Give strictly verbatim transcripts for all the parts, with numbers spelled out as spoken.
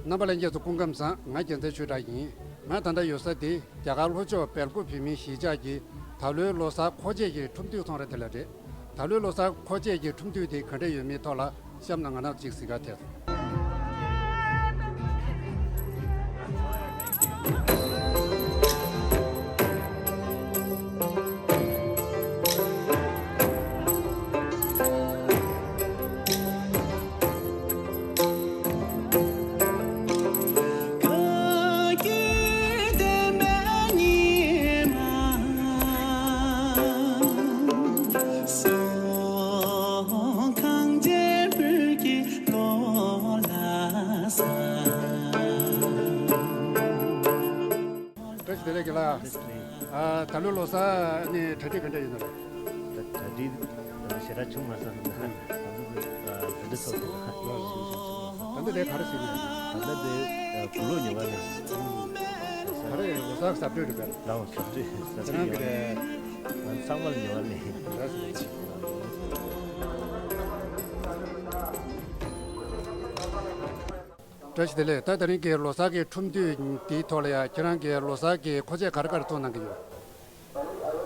རྣམ་པ་ལྷན་རྒྱས་ཚོ་སྐུ་ཁམས་བཟང་། ང་རྒྱལ་མཚན་ཆོས་གྲགས་ཡིན། ང་ད་ལྟ་ཡོད་ས་འདི་རྒྱ་གར་ལྷོ་ཕྱོགས་སྦེལ་ཀོབ་བོད་མིའི་གཞིས་ཆགས་ཀྱི་ད་ལོའི་ལོ་གསར་མཁོ་ཆས་ཀྱི་ཁྲོམ་འདུས་ཚོང་ར་དེ་ལ་རེད། ད་ལོའི་ལོ་གསར་མཁོ་ཆས་ཀྱི་ཁྲོམ་འདུས་དེ་ག་འདྲ་ཡོད་མེད་ཐོག་ལ་གཤམ་ལ་ང་རང་གཅིག་གཟིགས་ག་ཐད། བཀྲ་ཤིས་བདེ་ལེགས་དགེ་ལགས། ཨ། ད་ལོའི་ལོ་གསར་ནི་གྲ་སྒྲིག་ག་འདྲ་ཡོད་ན། གྲ་སྒྲིག་ཞེ་དྲག་བྱུང་མ་སོང་། ད་ལྟ་དེ་ག་རེ་ཟེར་ནས། ད་ལྟ་དེ་དགུ་ལོ་ཉོ་ག་ནས། ད་རེས་ལོ་གསར་གཟབ་སྤྲོས་རེད་པས། ལའོ་གཟབ་སྤྲོས་གཟབ་སྤྲོས་ཉོ་ག་ནས། ང་ཚང་མ་ལ་ཉོ་ག་ནས། བཀྲ་ཤིས་བདེ་ལེགས། ད་དེ་རིང་གི་ལོ་གསར་གྱི་ཁྲོམ་འདུས་འདིའི་ཐོག་ལ་ཡང་ཁྱེད་རང་གིས་ལོ་གསར་གྱི་མཁོ་ཆས་ག་རེ་ག་རེ་བཙོང་གནང་གི་ཡོད།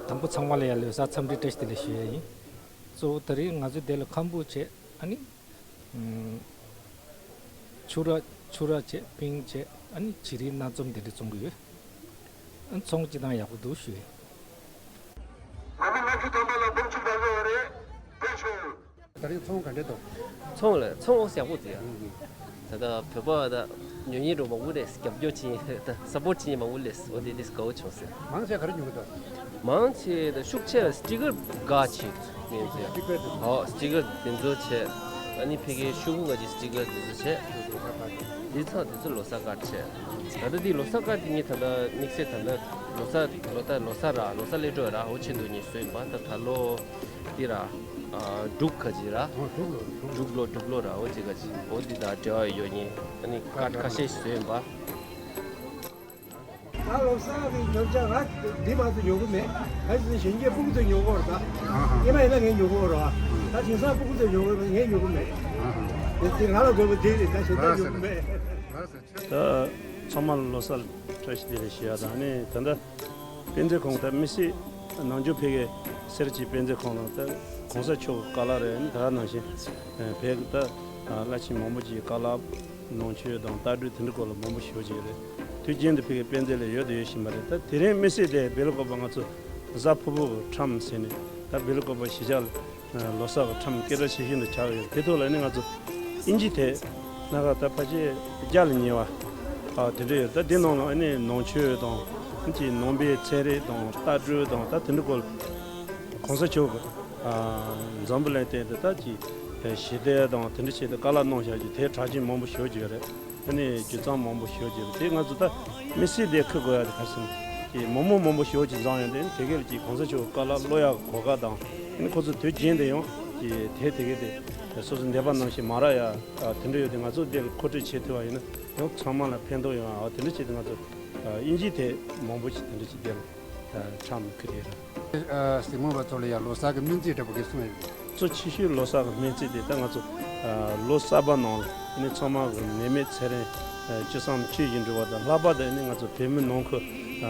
དང་པོ་ཚང་མ་ལ་ཡང་ལོ་གསར་འཚམས་འདྲི་བཀྲ་ཤིས་བདེ་ལེགས་ཞུ་ཡ་ཡིན། གཙོ་བོ་དེ་རིང་ང་ཚོའི་འདི་ལ་ཁམ་བུ་བྱས། ཨ་ནི་ཨུམ། ཕྱུར་ར་ཕྱུར་ར་བྱས། པིང་བྱས། ཨ་ནི་བྱི་རིལ་སྣ་འཛོམས་དེ་འདྲ་བཙོང་གི་ཡོད། ཨ་ནི་ཚོང་སྤྱི་བཏང་ཡག་པོ་འདུག་ཞུ་ཡ་ཡིན། ལོ་ངོ་ལྔ་བཅུ་ཐམ་པ་ལ་སྤོབས་ཆུ་བརྡར་བ་རེད། དེ་ཆོག་ད་རེས་ཚོང་ག་འདྲས་འདུག་ཚོང་ལ་ཚོང་ཨོ་ཡག་པོ་འདུག་ཡ། ད་ལྟ་བོད་པ་ད་ཉོ་མཁན་འགྲོ་མང་པོ་རེད། རྒྱབ་སྐྱོར་བྱེད་མཁན་ད་སབ་པོར་བྱེད་མཁན་མང་པོ་རེད། འོ་དེ་དེ་དགའ་བོ་བྱུང་ཟེར། མང་ཆེ་ག་རེ་ཉོ་གི་འདུག་མང་ཆེ་ད་ཤུགས་ཆེ་ལ་སི་ཊི་ཀར་དགའ་ཆེ་ངེས་ཟེར། སི་ཊི་ཀར་དེ་ཚོ། ཨོ་སི་ཊི་ཀར་དེ་ཚོ་བྱས། ཨ་ནི་ཕ་གིའི་ཤོག་བུ་ག་ཅིག་སི་ཊི་ཀར་དེ་ཚོ་བྱས། དེ་ཚོ་དེ་ཚོ་ལོ་གསར་ཀར་བྱས། ད་ལྟ་དེ་ལོ་གསར་ཀར་དེ་ངས་ད་ལྟ་དམིགས་བསལ་ད་ལྟ་ལོ་གསར་ལོ་ད་ལོ་གསར་ར་ལོ་གསར་སླེབས་འགྲོ་ར་འོ་ཆེད་དུ་ངས་བཟོས་ཡིན་པ། ད་ད་ལོ་འདི་ར། ཨ་འབྲུག་ག་ཅིག་ར། ཨོ་འབྲུག་ལོ་འབྲུག་འབྲུག་ལོ་འབྲུག་ལོ་ར་འོ་ཅིག་ག་ཅིག་འོ་འདི་དང་འབྲེལ་བ་ཡོད་ངེས། ཨ་ནི་ཀར་ཁ་ཤས་ཤིག་བཟོས་ཡིན་པ། ང་ལོ་གསར་གྱི་ཉོ་ཆ་ང་འདི་མ་གཏོགས་ཉོ་གི་མེད། ག་ཅི་ཟེར་ན་གཞན་གྱིས་སྤུ་གུ་ཚོས་ཉོ་གི་ཡོད་རེད་ད། ཨ་ཧ། སྔོན་མ་ཡིན་ན་ངས་ཉོ་གི་ཡོད་རེད་བ། ད་དེང་སང་སྤུ་གུ་ཚོས་ཉོ་གི་ཡོད་པས་ངས་ཉོ་གི་མེད། ཨ་ཧ། དེ་དེ་ང་ལ་དགོས་པ་འདི་རེད། ད་གཞན་དག་ཉོ་གི་མེད། ད་ཚང་མ་ལ་ལོ་གསར་བཀྲ་ཤིས་བདེ་ལེགས་ཞུ་ཡ་དང་ནི་ད་ལྟ་དཔེ་མཛོད་ཁང་ད་དམིགས་བསལ་ནམ་རྒྱུན་ཕ་གི་སེར་བྱེས་དཔེ་མཛོད་ཁང་ནང་ད་གོང་ས་མཆོག་གི་བཀའ་སློབ་རེད། ད་ག་ནང་བཞིན་ཕ་གི་ད་བླ་ཆེན་མང་པོ་ཅིག་བཀའ་སློབ་ནང་ཆོས་དང་ལྟ་གྲུབ་དེ་འདྲ་སྐོར་ལ་མང་པོ་ཞེ་པོ་ཅིག་རེད། དུས་རྒྱུན་དུ་ཕ་གི་དཔེ་མཛོད་ལ་ཡོད་དང་ཡོད་བཞིན་པ་རེད། ད་དེ་རིང་དམིགས་བསལ་དེ་སྦེལ་ཀོབ་པ་ང་ཚོ་གཟའ་ཕུར་བུ་གི་ཁྲོམ་ཟེར་ནས་ད་སྦེལ་ཀོབ་པ་གཞིས་ཆགས་ལ་ལོ་གསར་གྱི་ཁྲོམ་སྐད་གྲགས་ཆེ་ཤོས་འདི་ཆགས་ཡོད། དེ་ཐོག་ལ་ནི་ང་ཚོ་དབྱིན་ཇི་དེ་སྣ་ཁ་ད་ཕལ་ཆེར་བརྒྱ་ལ་ཉེ་བ་ཨ་དེ་འདྲ་ཡོད། ད་དེ་ནང་ལ་ནི་ནང་ཆོས་དང་ཀྱི་ནང་པའི་ཚན་རིག་དང་ལྟ་གྲུབ་དང་ད་དེ་འདྲ་སྐོར་གོང་ས་མཆོག་གི་ཨ་འཛམ་བུ་གླིང་སྟེང་དུ་ད་ཀྱི་ཞི་བདེ་དང་དེ་འདྲ་བྱས་ཏེ་བཀའ་སློབ་གནང་བཞག་རྒྱུ་དེ་གྲགས་ཅན་མང་པོ་ཞེ་པོ་ཅིག་ཡོད་རེད། ཨ་ནི་རྒྱུ་མཚན་མང་པོ་ཞེ་པོ་ཅིག་ཡོད་རེད། དེ་ང་ཚོ་ད་དམིགས་བསལ་དེ་ཁུར་དགོས་ཡ་དེ་ག་ཟེར་ན་ཀྱི་མི་མང་མང་པོ་ཞེ་པོ་ཅིག་འཛོམས་ཡོང་དུས་དེ་གའི་ཀྱི་གོང་ས་མཆོག་གི་བཀའ་སློབ་ཀློག་ཡག་གོ་སྐབས་དང་ཨ་ནི་ཁོ་ཚོ་དུས་རྒྱུན་དུ་ཡང་ཀྱི་དེ་དེ་གའི་དེ་སོ་སོ་འདས་པ་ནང་བཞིན་མ་རག་ཡ་དེ་འདྲ་ཡོད་དུས་ང་ཚོ་དེ་ལ་མཁོ་སྤྲོད་བྱེད་ཐུབ་པ་ཡིན་ན་ཡང་ཚང་མ་ལ་ཕན་ཐོགས་ཡོང་ཡ་དེ་འདྲ་བྱས་ཏེ་ང་ཚོ་དབྱིན་ཇི་དེ་མང་པོ་ཞིག་དེ་འདྲ་ཞིག་དེ་ལ་ཁྲམ་ཁུ་དེ་རེད། གཟིགས་མོ་བ་ཚོ་ལ་ཡང་ལོ་གསར་གྱི་སྨོན་ཚིག་འདྲ་པོ་གི་གསུང་ཡོད། གཙོ་ཆེ་ཤོས་ལོ་གསར་གྱི་སྨོན་ཚིག་དེ་ད་ང་ཚོ་ལོ་གསར་པ་ནང་ལ་ནི་ཚང་མ་གི་ནད་མེད་ཚེ་རིང་སྤྱོད་བཟང་ཆོས་བཞིན་འགྲོ་བ་དང་། ལྷག་པར་དུ་ནི་ང་ཚོ་བོད་མི་ནང་ཁུལ་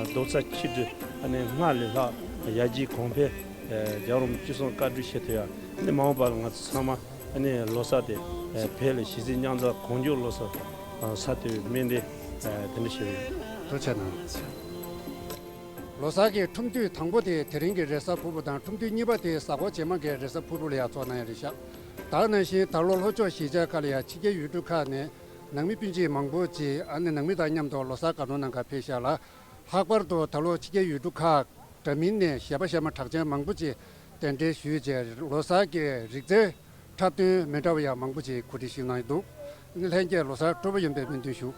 རྡོག་རྩ་ཆིག་སྒྲིལ་ནི་སྔར་ལས་ལྷག་ཡར་རྒྱས་གོང་འཕེལ་རྒྱལ་བ་རིན་པོ་ཆེ་བཅུ་གསུམ་བཀའ་དྲིན་ཆེ་ཐུབ་ཡ་ནི་མ་འོངས་པ་ལ་ང་ཚོ་ཚང་མ་ནི་ལོ་གསར་དེ་བོད་ལ་གཞིས་བྱེས་མཉམ་འཛོམས་གང་མགྱོགས་ལོ་གསར་ས་ཐོབ་སྨོན་འདུན་དེ་འདྲ་ཞུ་ཡོད། ཐུགས་རྗེ་གནང་། ལོ་གསར་གྱི་ཁྲོམ་འདུས་དང་པོ་དེ་དེ་རིང་གི་རེས་གཟའ་ཕུར་བུ་དང་། ཁྲོམ་འདུས་གཉིས་པ་དེ་གཟའ་འཁོར་རྗེས་མ་གི་རེས་གཟའ་ཕུར་བུ་ལ་ཡང་ཚོགས་གནང་ཡ་རེད་ཤག་ད་ག་ནང་བཞིན་ད་ལོ་ལྷོ་ཕྱོགས་གཞིས་ཆགས་ཁག་ལ་ཡང་ཕྱི་རྒྱལ་ཡུལ་གྲུ་ཁག་ནས་ནང་མི་སྤུན་མཆེད་མང་པོ་ཅིག་ཨ་ནི་ནང་མི་དང་མཉམ་དུ་ལོ་གསར་དགའ་སྟོན་གནང་གར་ཕེབས་ཤག་ལ། ལྷག་པར་དུ་ད་ལོ་ཕྱི་རྒྱལ་ཡུལ་གྲུ་ཁག་འདྲ་མིན་ནས་གཞས་པ་གཞས་མ་གྲགས་ཅན་མང་པོ་ཅིག་གདན་འདྲེན་ཞུས་རྗེས་ལོ་གསར་གྱི་རིག་རྩལ་འཁྲབ་སྟོན་མི་འདྲ་བ་ཡང་མང་པོ་ཅིག་གོ་སྒྲིག་ཞུས་གནང་ཡོད་འདུག་ལྷན་རྒྱས་ལོ་གསར་སྤྲོ་པོ་ཡོང་བའི་སྨོན་འདུན་ཞུ།